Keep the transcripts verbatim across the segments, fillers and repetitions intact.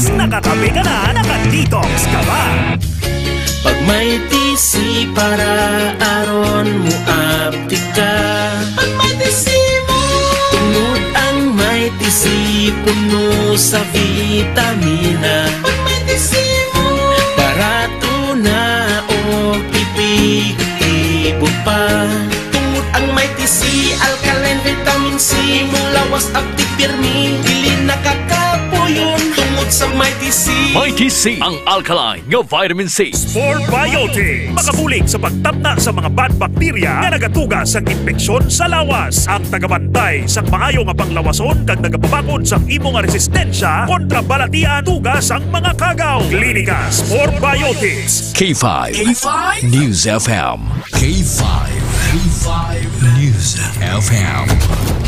Nakakape ka na, naka-detox ka ba? Pag may T C para aron mo aptik ka. Pag may T C mo. Tungod ang may T C puno sa vitamina. Pag may T C mo. Barato na o epektibo pa. Tungod ang may T C, alkaline vitamin C, mo lawas aptik pirmi, dili nakakapuyon. Tungod sa may T C. May T C, ang alkaline nga vitamin C. Spore Biotics, makabulig sa pagtapna sa mga bad bacteria nga nagatuga sang impeksyon sa lawas. Ang tagabantay sang maayo nga panglawason kag nagapabakod sang imo nga resistensya kontra balatian tuga sang mga kagaw. Klinika Spore Biotics. K five K five News F M. K five K five News F M.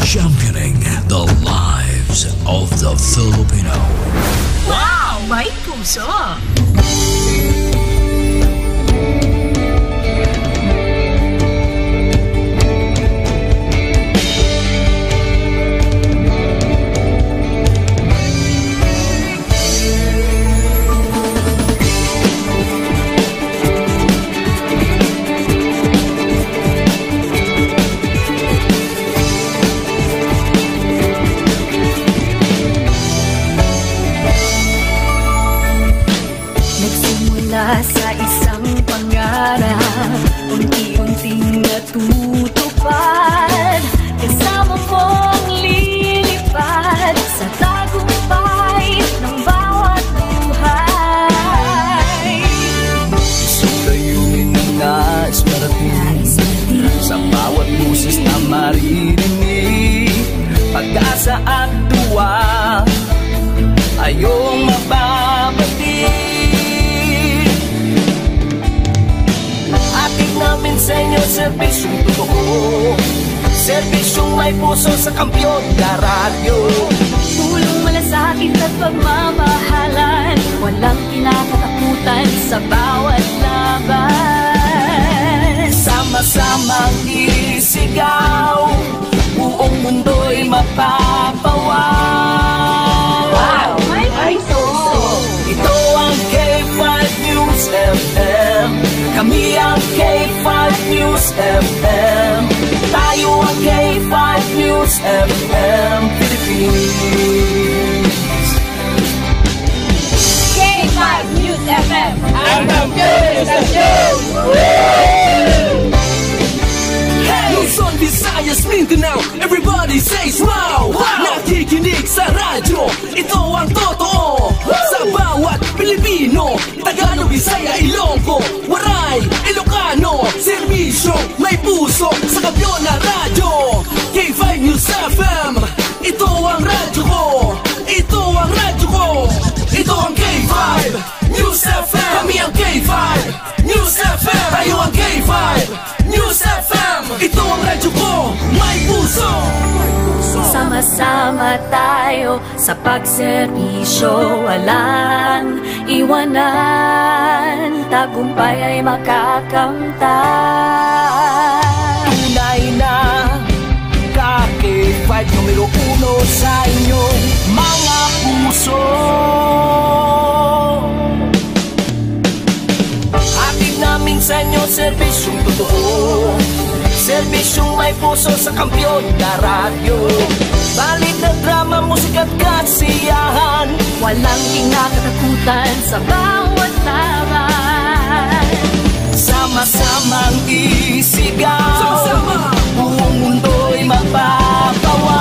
Championing the lives of the Filipino. Wow! May puso! Nagsimula sa isang pangarap, unti-unting natutupad. Kasama mong lilipad sa tagumpay ng bawat buhay. Isang layunin na nais marating, sa bawat boses na maririnig, pag-asa at duwa, ayong mababati. Hatid namin sa inyo serbisyong totoo, serbisyong may puso sa Kampiyon na Radyo. Pulong, malasakit at pagmamahalan, walang kinakatakutan sa bawat laban. Sama-samang isigaw, buong mundo'y mapapawaw. Wow! May puso! Ito ang K five News F M. Kami ang K five News F M. Tayo ang K five News F M Philippines. K five News F M. Ang kampiyon ng istasyon! Hey! Luzon, Visayas, Mindanao, everybody says wow! Wow! Nakikinig sa radyo, ito ang totoo. Sa bawat Pilipino, Tagalog, Bisaya, Ilonggo, Waray, Ilocano, serbisyo, may puso, sa Kampiyon na Radyo. K five News F M, ito ang radyo ko. Ito ang radyo ko. Ito ang K five News F M. Kami ang K five News F M. Tayo ang K five News F M. Ito ang radyo ko. May puso. Sama-sama tayo sa pagserbisyo, walang iwanan, tagumpay ay makakamtan. Tunay na ka K five numero uno sa inyong mga puso. Hatid namin sa inyo serbisyong totoo, serbisyong may puso sa Kampiyon na Radyo. Balita, drama, musika at kasiyahan, walang kinakatakutan sa bawat laban. Sama-samang isigaw, sama-sama, buong mundo'y mapapawaw.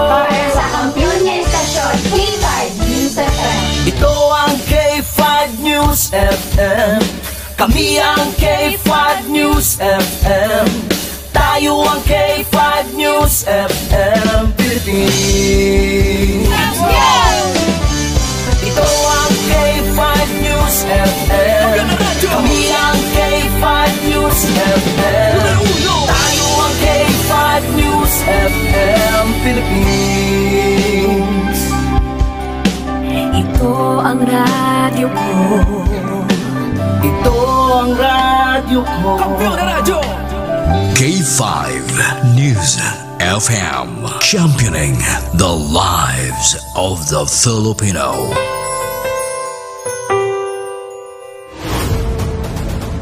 Para sa kampiyon nga istasyon, K five News F M. Ito ang K five News F M. Kami ang K five News F M. Tayo ang K five News F M Philippines. Let's go! Ito ang K five News F M. Kami ang K five News F M. Tayo ang K five News F M Philippines. Ito ang radyo ko. Ito ang radyo ko. Kampiyon na radyo! K five News F M, championing the lives of the Filipino.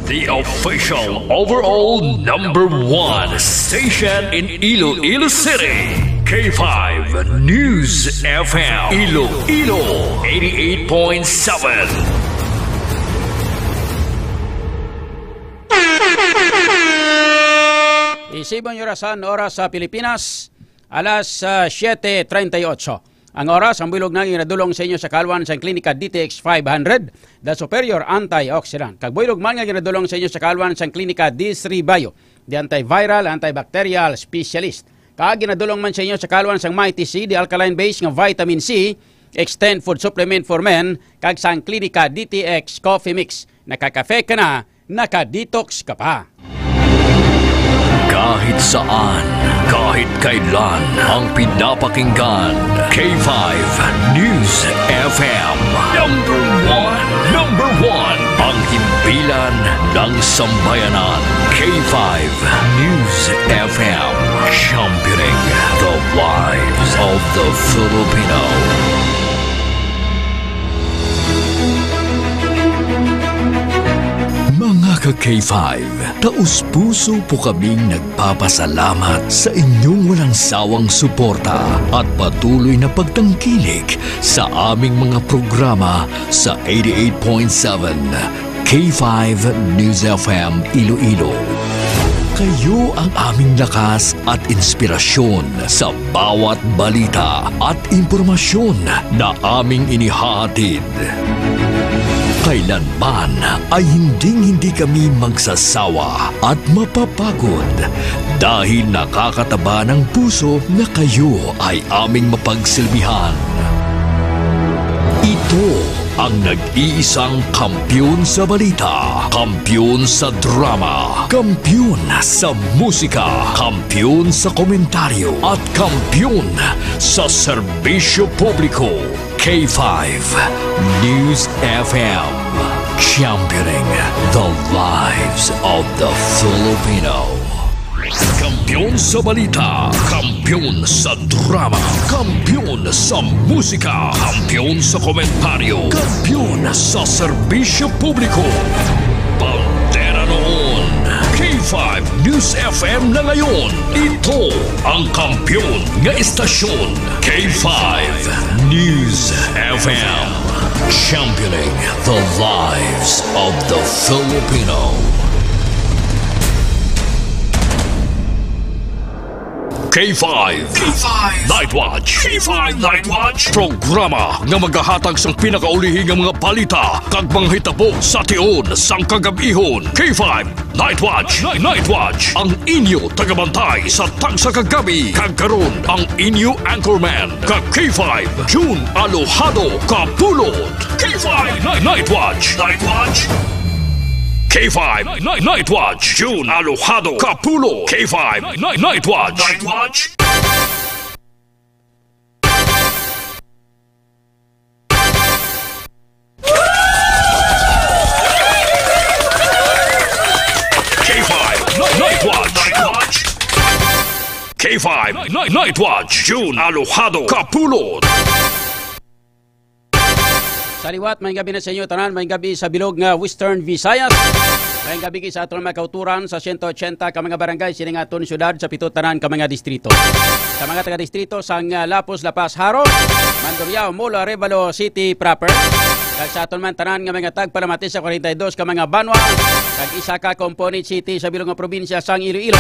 The official overall number one station in Iloilo City, K five News F M, Iloilo, eighty-eight point seven. Isibon yung orasan, oras sa Pilipinas, alas, ah, siete treinta y ocho. Ang oras, ang buylog na ginadulong sa inyo sa kalwan sang Klinika D T X five hundred, the superior antioxidant. Kag buylog man nga ginadulong sa inyo sa kalwan sang Klinika D three Bio, the antiviral, antibacterial specialist. Kag ginadulong man sa inyo sa kalwan sang Mighty C, the alkaline base nga vitamin C, extend food supplement for men, kag sang Klinika D T X Coffee Mix. Nakakafe ka na, naka-detox ka pa. Kahit saan, kahit kailan, ang pinapakinggan, K five News F M. Number one, number one, ang himpilan ng sambayanan, K five News F M. Championing the lives of the Filipino. Mga ka-K five, taus-puso po kaming nagpapasalamat sa inyong walang sawang suporta at patuloy na pagtangkilik sa aming mga programa sa eighty-eight point seven K five News F M Iloilo. Kayo ang aming lakas at inspirasyon sa bawat balita at impormasyon na aming inihahatid. Kailanman ay hinding-hindi kami magsasawa at mapapagod dahil nakakataba ng puso na kayo ay aming mapagsilbihan. Ito ang nag-iisang kampiyon sa balita, kampiyon sa drama, kampiyon sa musika, kampiyon sa komentaryo, at kampiyon sa serbisyo publiko. K five News F M, championing the lives of the Filipino. Kampiyon sa balita, kampiyon sa drama, kampiyon sa musika, kampiyon sa komentaryo, kampiyon sa serbisyo publiko. Bandera noon, K five News F M na ngayon. Ito ang kampiyon nga estasyon, K five News F M. Championing the lives of the Filipino. K five. K five Night Watch. K five Night Watch. Programa nga magahatag sang pinakaulihi nga mga balita kag mga hitabo sa tion sang kagab-ihon. K five Night Watch. Night Watch. Ang inyo tagabantay sa tagsa ka gabi. Kag karon, ang inyo anchorman ka K five, June Alojado Kapulot. K five Night, Night Watch. Night Watch. K five Night, Night Watch. June Alojado Kapulot. K five Night, Night Watch. Night Watch. K five Night, Night Watch. Night Watch. K five Night, Night Watch. June Alojado Kapulot. Sa liwat, may gabi na sa inyo tanan, may gabi sa bilog nga Western Visayas. May gabi sa aton mga kauturan sa siyento otsenta ka mga barangay sini nga aton syudad sa pito tanan ka mga distrito. Sa mga taga-distrito sang, ah, Lapuz, La Paz, Jaro, Mandurriao, Molo, Arevalo City proper. Kag sa aton man tanan nga mga tagpalamati sa kwarenta y dos ka mga banwa, kag isa ka component city sa bilog nga probinsya sang Iloilo.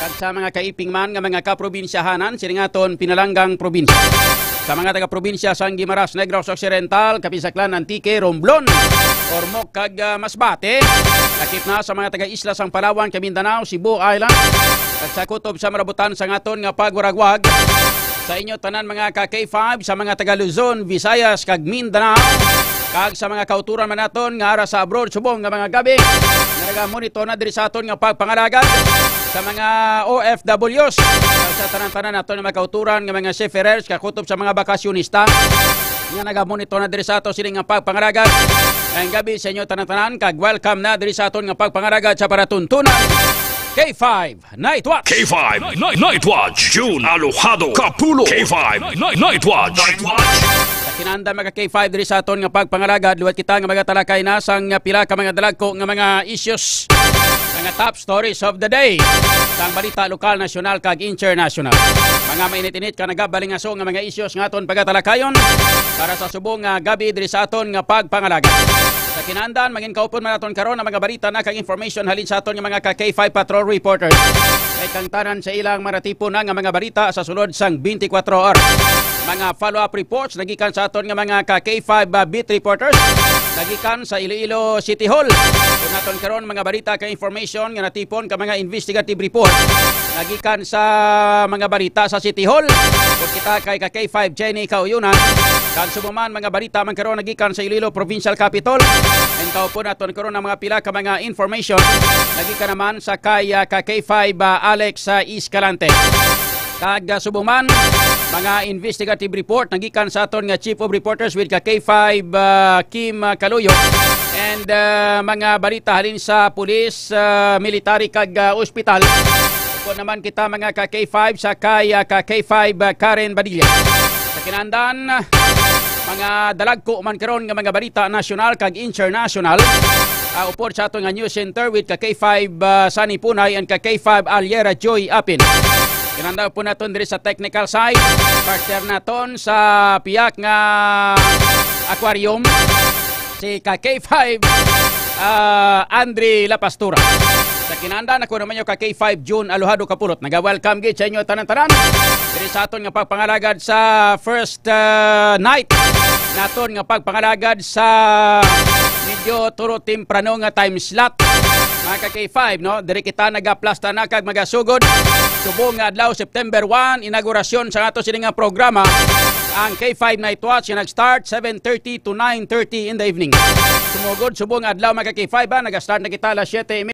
Kag sa mga kaiping man nga mga kaprobinsyahanan sini nga aton pinalanggang probinsya. Sa mga taga-probinsya sang Guimaras, Negros Occidental, Capiz-Aclan, Antique, Romblon, Ormoc, kag, ah, Masbate. Lakip na sa mga taga-isla sang Palawan, kag Mindanao, Cebu Island, kag sa kutob sa marabutan sang aton nga pagwaragwag. Sa inyo tanan, mga ka K five, sa mga taga-Luzon, Visayas, kag Mindanao, kag sa mga kauturan man naton nga ara sa abroad, subong nga mga gabi, nga nagamonitor na diri sa aton nga pagpangalagad. Sa mga O F Ws, sa tanan-tanan nato nga mga kauturan nga mga seafarers, kakutob sa mga bakasyonista nga nagamonitor na diri sa ato sini nga pagpangalagad. Ang gabi sa inyo tanan-tanan, kag welcome na diri sa aton nga pagpangalagad sa paratuntunan. K five Night Watch. K five Night, Night Watch. June Alojado Kapulo. K five Night, Night Watch. Sa kinanda, mga K five, diri sa aton nga pagpangalagad, liwat kita nga magatalakay na sang pila ka mga dalagko nga mga issues, mga top stories of the day, sang balita lokal, nasyonal, kag international. Mga mainit-init ka nagabalingaso nga mga issues nga aton pagatalakayon para sa subong nga gabi diri sa aton nga pagpangalagad. Sa kinandan, mangin kaupon man aton karon ang mga balita na kag information halin sa aton nga mga ka K five patrol reporters. Kay kang tanan sa ilang maratipon na nga mga balita sa sulod sang twenty-four hours. Mga follow-up reports nagikan sa aton nga mga ka K five, ah, beat reporters, nagikan sa Iloilo City Hall. Kung aton karon mga balita kag information nga natipon ka mga investigative report nagikan sa mga balita sa City Hall. Kung kita kay ka K five Jenny Kauyunan, kag subong man mga balita man karon nagikan sa Iloilo Provincial Capitol. Ang kaupon naton karon ang mga pila ka mga information nagikan naman sa kay, ah, ka K five, ah, Alex, ah, Escalante. Kag, ah, subong man, mga investigative report nagikan sa aton nga Chief of Reporters with ka K five, ah, Kim, ah, Kaluyo, and, ah, mga balita halin sa pulis, ah, military, kag, ah, ospital. Upod naman kita, mga ka K five, sa kay, ah, ka K five, ah, Karen Badilla. Sa kinandan, mga dalagko man karon nga mga balita nasyonal kag international. Ah, upod sa aton nga news center with ka K five, ah, Sunny Punay and ka K five Aliera Joy Apin. Kinanda po naton diri sa technical side, partner naton sa piyak nga aquarium, si ka K five, ah, Andre La Pastura. Sa kinanda, ako naman yung ka K five June Alojado Kapulot. Naga-welcome gid sa inyo tanan-tanan diri sa aton nga pagpangalagad sa first, ah, night naton nga pagpangalagad sa medyo turo temprano nga time slot. Mga ka K five, no? Diri kita nagaplasta na kag magasugod. Subong nga adlaw, September one, inaugurasyon sa ato sini nga programa, ang K five Night Watch, nga nag-start seven thirty to nine thirty in the evening. Sumugod, subong nga adlaw, mga ka K five, ha? Nag-start na kita alas siyete